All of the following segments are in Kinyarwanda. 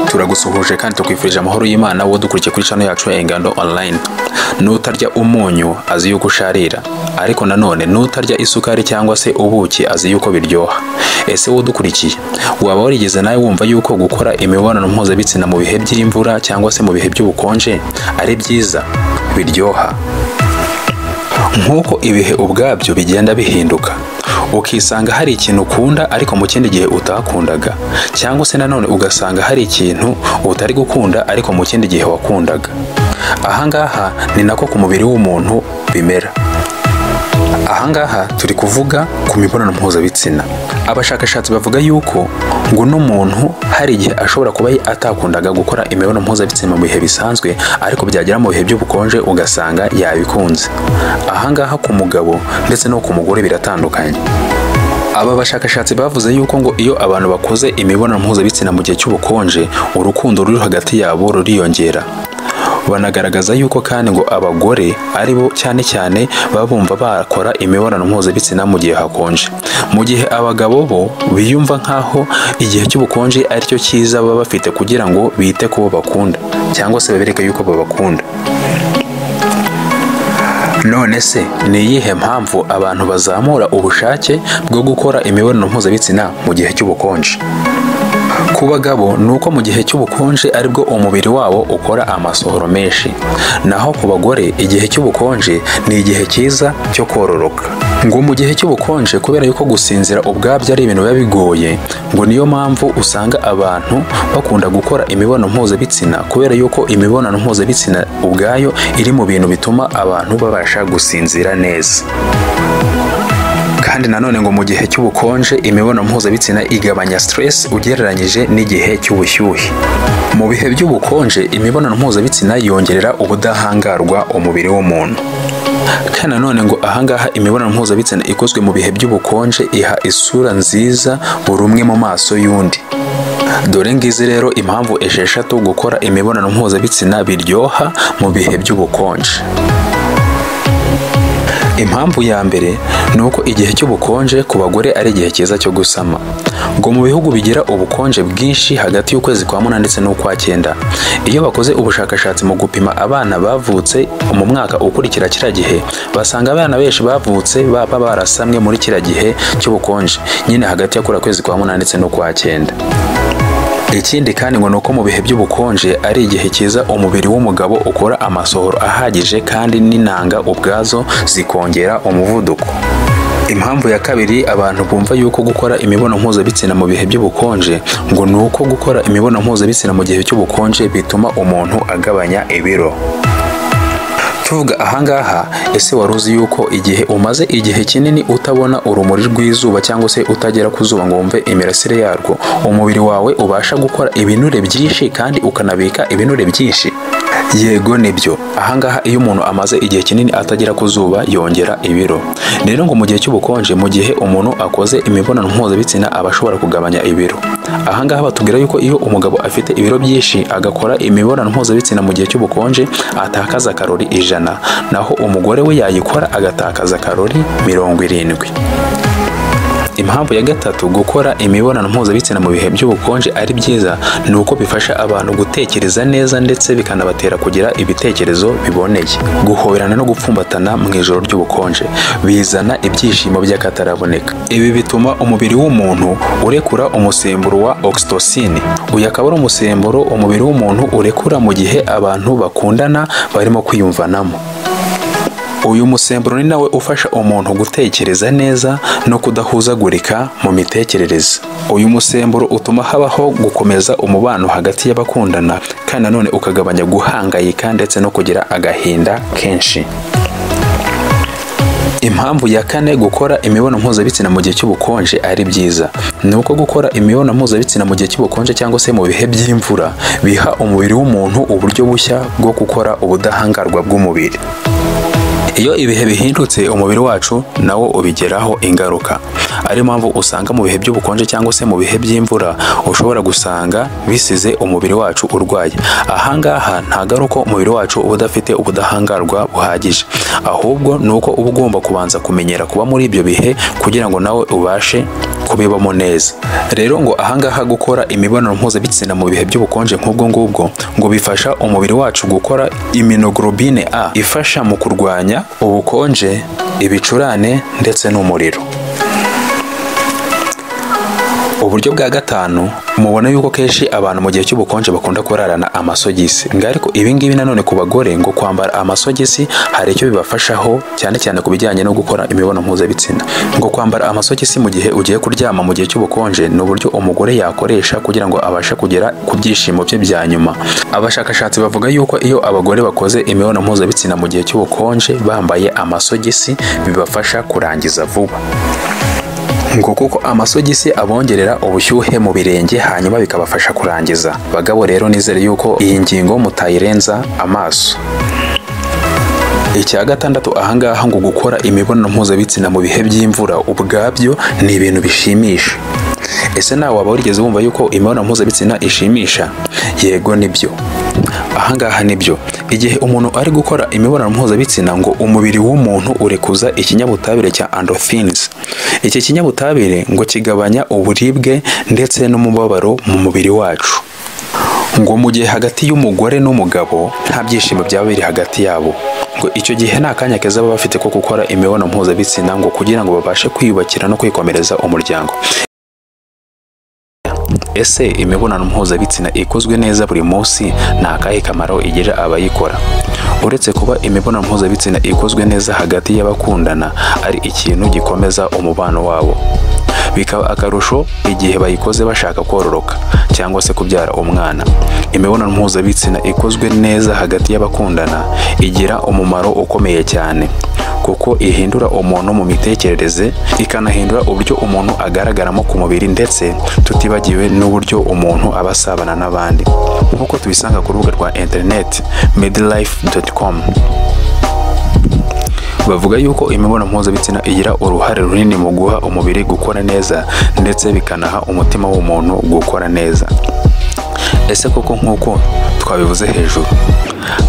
Turagusuhuje kandi tukwifurije amahoro y'Imana wowe dukurikiye kuri channel yacu ya Ingando Online. Nutarya umunyu azi yuko usharira, ariko nanone nutarya isukari cyangwa se ubuki azi yuko biryoha. Ese wowe dukurikiye, waba warigeze nawe wumva yuko gukora imibonano mpuzabitsina mu bihe by'imvura cyangwa se mu bihe by'ubukonje ari byiza biryoha? Nk'uko ibihe ubwabyo bigenda bihinduka, ukisanga hari ikintu ukunda ariko mu kindi gihe utakundaga, cyangwa se nanone ugasanga hari ikintu utari gukunda ariko mu kindi gihe wakundaga. Ahangaha ni nako ku mubiri w'umuntu bimera. Ahangaha turi kuvuga ku mibonano mpuzabitsina. Abashakashatsi bavuga yuko ngo n'umuntu hari igihe ashobora kuba atakundaga gukora imibonano mpuzabitsina mu bihe bisanzwe, ariko byagera mu bihe by'ubukonje ugasanga yabikunze. Ahangaha ku mugabo ndetse no ku mugore biratandukanye. Aba bashakashatsi bavuze yuko ngo iyo abantu bakoze imibonano mpuzabitsina mu gihe cy'ubukonje, urukundo ruri hagati yabo ruriyongera. Banagaragaza yuko kandi ngo abagore ari bo cyane cyane baba bumva bakora imibonano mpuzabitsina mu gihe hakonje, mu gihe abagabo bo biyumva nk'aho igihe cy'ubukonje aricyo cyiza baba bafite kugira ngo bite ku bo bakunda cyangwa se babereke yuko babakunda. None se ni iyihe mpamvu abantu bazamura ubushake bwo gukora imibonano mpuzabitsina mu gihe cy'ubukonje? Ku bagabo ni uko mu gihe cy'ubukonje aribwo umubiri wabo ukora amasohoro menshi, naho ku bagore igihe cy'ubukonje ni igihe cyiza cyo kororoka. Ngo mu gihe cy'ubukonje kubera yuko gusinzira ubwabyo ari ibintu biba bigoye, ngo niyo mpamvu usanga abantu bakunda gukora imibonano mpuzabitsina, kubera yuko imibonano mpuzabitsina ubwayo iri mu bintu bituma abantu babasha gusinzira neza. Kandi nanone ngo mu gihe cy'ubukonje imibonano mpuzabitsina igabanya stress ugereranyije n'igihe cy'ubushyuhe. Mu bihe by'ubukonje imibonano mpuzabitsina yongerera ubudahangarwa umubiri w'umuntu. Kandi nanone ngo ahangaha imibonano mpuzabitsina ikozwe mu bihe by'ubukonje iha isura nziza buri umwe mu maso y'undi. Dore ngizi rero impamvu 6 gukora imibonano mpuzabitsina biryoha mu bihe by'ubukonje. Impamvu ya mbere ni uko igihe cy'ubukonje ku bagore ari igihe cyiza cyo gusama. Ngo mu bihugu bigira ubukonje bwinshi hagati y'ukwezi kwa 8 ndetse n'ukwa 9, iyo bakoze ubushakashatsi mu gupima abana bavutse mu mwaka ukurikira kiriya gihe, basanga abana benshi bavutse baba barasamwe muri kiriya gihe cy'ubukonje, nyine hagati ya kuriya kwezi kwa 8 ndetse n'ukwa 9. Ikindi kandi ngo nuko mu bihe by'ubukonje ari igihe cyiza umubiri w'umugabo ukora amasohoro ahagije kandi n'inanga ubwazo zikongera umuvuduko. Impamvu ya kabiri abantu bumva yuko gukora imibonano mpuzabitsina mu bihe by'ubukonje, ngo nuko gukora imibonano mpuzabitsina mu gihe cy'ubukonje bituma umuntu agabanya ibiro. Tuvuga ahangaha, ese wari uzi yuko igihe umaze igihe kinini utabona urumuri rw'izuba cyangwa se utagera ku zuba ngo wumve imirasire yarwo, umubiri wawe ubasha gukora ibinure byinshi kandi ukanabika ibinure byinshi? Yego nibyo. Ahangaha iyo umuntu amaze igihe kinini atagera ku zuba yongera ibiro. Rero ngo mu gihe cy'ubukonje, mu gihe umuntu akoze imibonano mpuzabitsina aba ashobora kugabanya ibiro. Ahangaha batubwira yuko iyo umugabo afite ibiro byinshi agakora imibonano mpuzabitsina mu gihe cy'ubukonje atakaza karori 100, naho umugore we yayikora agatakaza karori 70. Impamvu ya gatatu gukora imibonano mpuzabitsina mu bihe by'ubukonje ari byiza ni uko bifasha abantu gutekereza neza ndetse bikanabatera kugira ibitekerezo biboneye. Guhoberana no gupfumbatana mu ijoro ry'ubukonje bizana ibyishimo by'akataraboneka. Ibi bituma umubiri w'umuntu urekura umusemburo wa oxytocin. Uyu akaba ari umusemburo umubiri w'umuntu urekura mu gihe abantu bakundana barimo kwiyumvanamo. Uyu musemburo ni nawe ufasha umuntu gutekereza neza no kudahuzagurika mu mitekerereze. Uyu musemburo utuma habaho gukomeza umubano hagati y'abakundana, kandi nanone ukagabanya guhangayika ndetse no kugira agahinda kenshi. Impamvu ya kane gukora imibonano mpuzabitsina mu gihe cy'ubukonje ari byiza ni uko gukora imibonano mpuzabitsina mu gihe cy'ubukonje cyangwa se mu bihe by'imvura biha umubiri w'umuntu uburyo bushya bwo gukora ubudahangarwa bw'umubiri. Iyo ibihe bihindutse umubiri wacu nawo ubigeraho ingaruka. Ari mpamvu usanga mu bihe by'ubukonje cyangwa se mu bihe by'imvura ushobora gusanga bisize umubiri wacu urwaye. Ahangaha ntago ari uko umubiri wacu uba udafite ubudahangarwa buhagije, ahubwo ni uko uba ugomba kubanza kumenyera kuba muri ibyo bihe kugira ngo nawe ubashe kubibamo neza. Rero ngo ahangaha gukora imibonano mpuzabitsina mu bihe by'ubukonje nk'ubwo ngubwo ngo bifasha umubiri wacu gukora immunoglobulin A ifasha mu kurwanya ubukonje, ibicurane ndetse n'umuriro. Uburyo bwa gatanu, mubona yuko kenshi abantu mu gihe cy'ubukonje bakunda kurarana amasogisi. Ngo ariko ibi ngibi nanone ku bagore ngo kwambara amasogisi hari icyo bibafashaho, cyane cyane ku bijyanye no gukora imibonano mpuzabitsina. Ngo kwambara amasogisi mu gihe ugiye kuryama mu gihe cy'ubukonje ni uburyo umugore yakoresha kugira ngo abashe kugera ku byishimo bye bya nyuma. Abashakashatsi bavuga yuko iyo abagore bakoze imibonano mpuzabitsina mu gihe cy'ubukonje bambaye amasogisi bibafasha kurangiza vuba. Ngo kuko amasogisi abongerera ubushyuhe mu birenge hanyuma bikabafasha kurangiza. Bagabo rero nizere yuko iyi ngingo mutayirenza amaso. Icya gatandatu ahangaha ngo gukora imibonano mpuzabitsina mu bihe by'imvura ubwabyo ni ibintu bishimisha. Ese nawe waba warigeze wumva yuko imibonano mpuzabitsina ishimisha? Yego nibyo. Ahangaha nibyo. Igihe umuntu ari gukora imibonano mpuzabitsina ngo umubiri w'umuntu urekuza ikinyabutabire cya endorphins. Iki kinyabutabire ngo kigabanya uburibwe ndetse n'umubabaro mu mubiri wacu. Ngo mu gihe hagati y'umugore n'umugabo nta byishimo byaba biri hagati yabo, ngo icyo gihe nta kanya keza baba bafite ko gukora imibonano mpuzabitsina ngo kugira ngo babashe kwiyubakira no kwikomereza umuryango. Ese imibonano mpuzabitsina ikozwe neza buri munsi ni akahe kamaro igirira abayikora? Uretse kuba imibonano mpuzabitsina ikozwe neza hagati y'abakundana ari ikintu gikomeza umubano wabo, bikaba akarusho igihe bayikoze bashaka kororoka cyangwa se kubyara umwana. Imibonano mpuzabitsina ikozwe neza hagati y'abakundana igira umumaro ukomeye cyane, kuko ihindura umuntu mu mitekerereze, ikanahindura uburyo umuntu agaragaramo ku mubiri, ndetse tutibagiwe n'uburyo umuntu aba asabana n'abandi, nk'uko tubisanga ku rubuga rwa internet medlife.com. Bavuga yuko imibonano mpuzabitsina igira uruhare runini mu guha umubiri gukora neza ndetse bikanaha umutima w'umuntu gukora neza. Ese koko nk'uko twabivuze hejuru,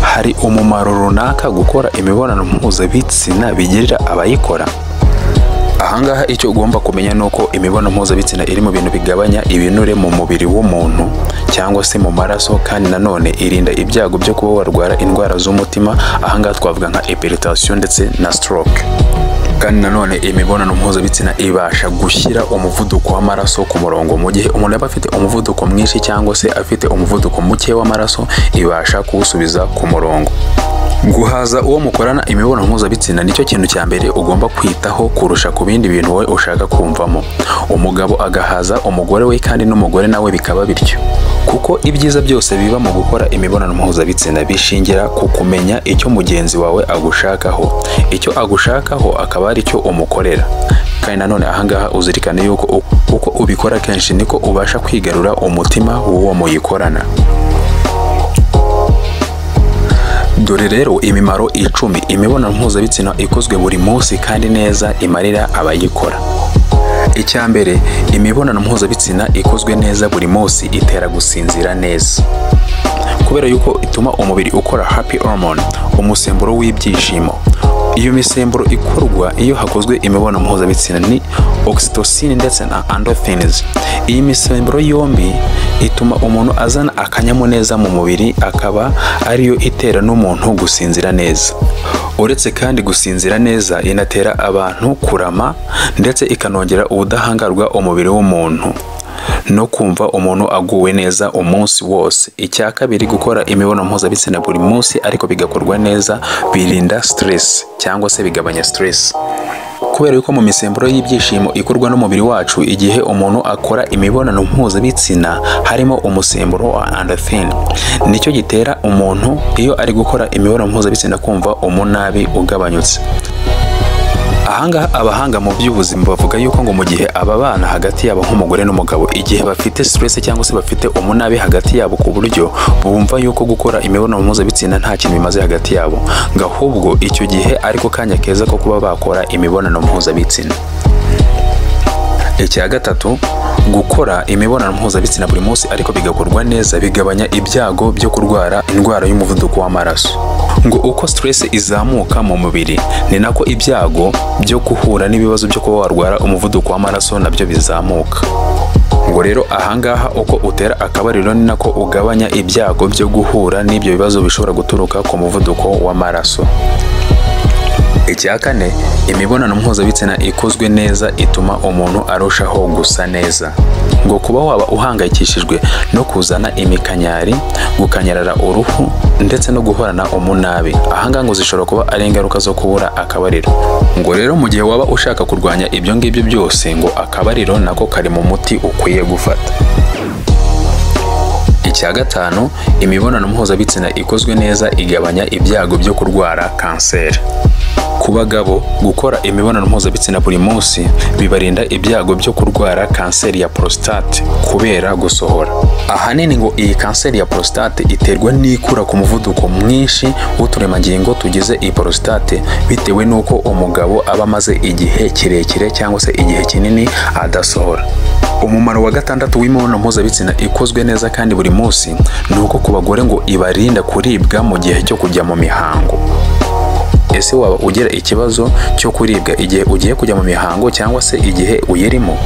hari umumaro runaka gukora imibonano mpuzabitsina bigirira abayikora? Ahangaha icyo ugomba kumenya ni uko imibonano mpuzabitsina iri mu bintu bigabanya ibinure mu mubiri w'umuntu cyangwa se mu maraso, kandi nanone irinda ibyago byo kuba warwara indwara z'umutima. Ahangaha twavuga nka hypertension ndetse na stroke. Kandi nanone imibonano mpuzabitsina ibasha gushyira umuvuduko w'amaraso ku murongo. Mu gihe umuntu yaba afite umuvuduko mwinshi cyangwa se afite umuvuduko muke w'amaraso, ibasha kuwusubiza ku murongo. Guhaza uwo mukorana imibonano mpuzabitsina nicyo kintu cya mbere ugomba kwitaho kurusha ku bindi bintu wowe ushaka kumvamo. Umugabo agahaza umugore we kandi n'umugore nawe bikaba bityo, kuko ibyiza byose biba mu gukora imibonano mpuzabitsina bishingira ku kumenya icyo mugenzi wawe agushakaho, icyo agushakaho akaba ari cyo umukorera. Kandi nanone ahangaha uzirikane yuko uko ubikora kenshi niko ubasha kwigarura umutima w'uwo muyikorana. Dore rero imimaro 10 imibonano mpuzabitsina ikozwe buri munsi kandi neza imarira abayikora. Icya mbere, imibonano mpuzabitsina ikozwe neza buri munsi itera gusinzira neza, kubera yuko ituma umubiri ukora happy hormone, umusemburo w'ibyishimo. Iyo misemburo ikorwa iyo hakozwe imibonano mpuzabitsina ni oxytocin ndetse na endorphins. Iyi misemburo yombi ituma umuntu azana akanyamuneza mu mubiri, akaba ariyo itera n'umuntu gusinzira neza. Uretse kandi gusinzira neza, inatera abantu kurama ndetse ikanongera ubudahangarwa umubiri w'umuntu no kumva umuntu aguwe neza umunsi wose. Icya kabiri, gukora imibonano mpuzabitsina buri munsi ariko bigakorwa neza birinda stress cyangwa se bigabanya stress, kubera yuko mu misemburo y'ibyishimo ikorwa n'umubiri wacu igihe umuntu akora imibonano mpuzabitsina harimo umusemburo wa endorphin. Nicyo gitera umuntu iyo ari gukora imibonano mpuzabitsina kumva umunabi ugabanyutse. Ahangaha abahanga mu by'ubuzima bavuga yuko ngo mu gihe aba bana hagati yabo nk'umugore n'umugabo, igihe bafite stress cyangwa se bafite umunabi hagati yabo ku buryo bumva yuko gukora imibonano mpuzabitsina nta kintu bimaze hagati yabo, ngo ahubwo icyo gihe ariko kanya keza ko kuba bakora imibonano mpuzabitsina. Icya gatatu, Gukora imibonano mpuzabitsina buri munsi ariko bigakorwa neza bigabanya ibyago byo kurwara indwara y'umuvuduko w'amaraso. Ngo uko stress izamuka mu mubiri ni nako ibyago byo guhura n'ibibazo byo kuba warwara umuvuduko w'amaraso nabyo bizamuka. Ngo rero ahangaha uko utera akabariro ni nako ugabanya ibyago byo guhura n'ibyo bibazo bishobora guturuka ku muvuduko w'amaraso. Icya kane, imibonano mpuzabitsina ikozwe neza ituma umuntu arushaho gusa neza. Ngo kuba waba uhangayikishijwe no kuzana imikanyari, gukanyarara uruhu ndetse no guhorana umunabi, ahangaha ngo zishobora kuba ari ingaruka zo kubura akabariro. Ngo rero mu gihe waba ushaka kurwanya ibyo ngibyo byose, ngo akabariro nako kari mu muti ukwiye gufata. Icya gatanu, imibonano mpuzabitsina ikozwe neza igabanya ibyago byo kurwara kanseri. Ku bagabo, gukora imibonano mpuzabitsina buri munsi bibarinda ibyago byo kurwara kanseri ya prostate kubera gusohora. Ahanini ngo iyi kanseri ya prostate iterwa n'ikura ku muvuduko mwinshi w'uturemangingo tugize iyi prostate, bitewe n'uko umugabo aba amaze igihe kirekire cyangwa se igihe kinini adasohora. Umumaro wa gatandatu w'imibonano mpuzabitsina ikozwe neza kandi buri munsi ni uko ku bagore ngo ibarinda kuribwa mu gihe cyo kujya mu mihango. Ese waba ugira ikibazo cyo kuribwa igihe ugiye kujya mu mihango cyangwa se igihe uyirimo?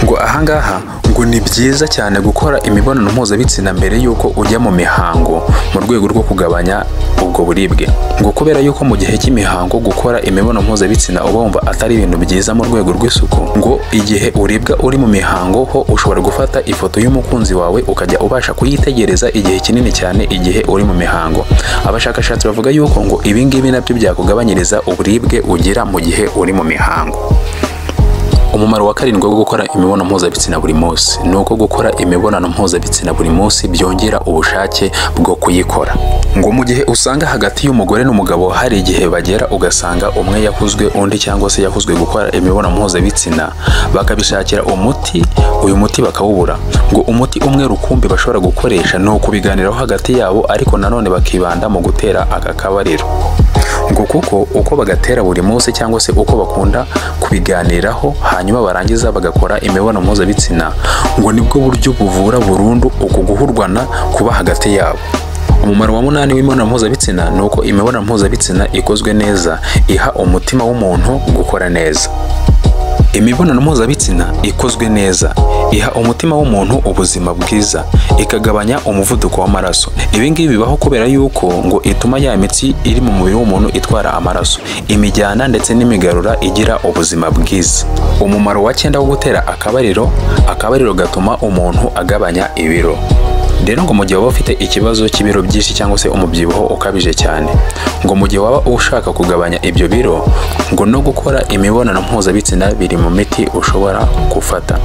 Ngo ahangaha ngo ni byiza cyane gukora imibonano mpuzabitsina mbere y'uko ujya mu mihango mu rwego rwo kugabanya ubwo buribwe. Ngo kubera yuko mu gihe cy'imihango gukora imibonano mpuzabitsina uba wumva atari ibintu byiza mu rwego rw'isuku, ngo igihe uribwa uri mu mihango ho ushobora gufata ifoto y'umukunzi wawe ukajya ubasha kuyitegereza igihe kinini cyane igihe uri mu mihango. Abashakashatsi bavuga yuko ngo ibi ngibi nabyo byakugabanyiriza uburibwe ugira mu gihe uri mu mihango. Umumaro wa karindwi wo gukora imibonano mpuzabitsina buri munsi ni uko gukora imibonano mpuzabitsina buri munsi byongera ubushake bwo kuyikora. Ngo mu gihe usanga hagati y'umugore n'umugabo hari igihe bagera ugasanga umwe yahuzwe undi cyangwa se yahuzwe gukora imibonano mpuzabitsina, bakabishakira umuti, uyu muti bakawubura. Ngo umuti umwe rukumbi bashobora gukoresha ni ukubiganiraho hagati yabo, ariko nanone bakibanda mu gutera aka kabariro. Ngo kuko uko bagatera buri munsi cyangwa se uko bakunda kubiganiraho hanyuma barangiza bagakora imibonano mpuzabitsina, ngo nibwo buryo buvura burundu uku guhurwana kuba hagati yabo. Umumaro wa munani w'imibonano mpuzabitsina ni uko imibonano mpuzabitsina ikozwe neza iha umutima w'umuntu gukora neza. Imibonano mpuzabitsina ikozwe neza iha umutima w'umuntu ubuzima bwiza, ikagabanya umuvuduko w'amaraso. Ibi ngibi bibaho kubera yuko ngo ituma ya mitsi iri mu mubiri w'umuntu itwara amaraso, imijyana ndetse n'imigarura igira ubuzima bwiza. Umumaro wa cyenda wo gutera akabariro, akabariro gatuma umuntu agabanya ibiro. Rero ngo mu gihe waba ufite ikibazo cy'ibiro byinshi cyangwa se umubyibuho ukabije cyane, ngo mu gihe waba ushaka kugabanya ibyo biro, ngo no gukora imibonano mpuzabitsina biri mu miti ushobora gufata.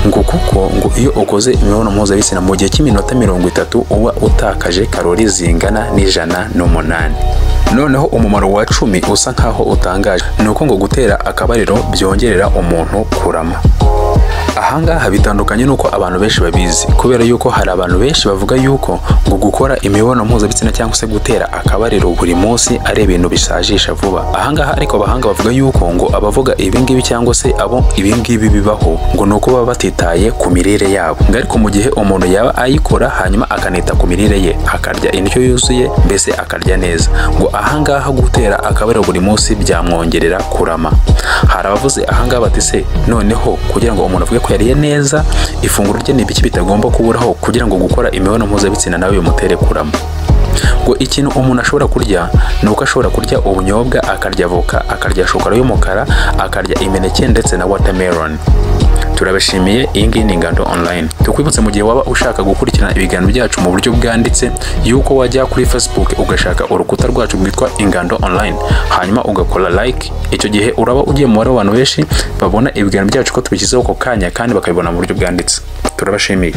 Ngo kuko ngo iyo ukoze imibonano mpuzabitsina mu gihe cy'iminota 30 uba utakaje karori zingana n'108. Noneho umumaro wa 10 usa nkaho utangaje ni uko ngo gutera akabariro byongerera umuntu kurama. Ahangaha bitandukanye nuko abantu benshi babizi, kubera yuko hari abantu benshi bavuga yuko ngo gukora imibonano mpuzabitsina cyangwa se gutera akabariro buri munsi ari ibintu bisajisha vuba. Ahangaha ariko abahanga bavuga yuko ngo abavuga ibi ngibi cyangwa se abo ibi ngibi bibaho ngo nuko baba batitaye ku mirire yabo. Ngo ariko mu gihe umuntu yaba ayikora hanyuma akanita ku mirire ye, akarya indyo yuzuye, mbese akarya neza, ngo ahangaha gutera akabariro buri munsi byamwongerera kurama. Hari abavuze ahangaha bati se noneho kugira ngo umuntu avuge ko yariye neza, ifunguro rye ni ibiki bitagomba kuburaho kugira ngo gukora imibonano mpuzabitsina nawe bimutere kurama. Ngo ikintu umuntu ashobora kurya ni uko ashobora kurya ubunyobwa, akarya avoka, akarya shokora y'umukara, akarya imineke ndetse na watermelon. Turabashimiye. Iyi ngiyi ni Ingando Online. Tukwibutse mu gihe waba ushaka gukurikirana ibiganiro byacu mu buryo bwanditse yuko wajya kuri Facebook ugashaka urukuta rwacu rwitwa Ingando Online, hanyuma ugakora like. Icyo gihe uraba ugiye mu mubare w'abantu benshi babona ibiganiro byacu ko tubishyizeho ako kanya kandi bakabibona mu buryo bwanditse. Turabashimiye.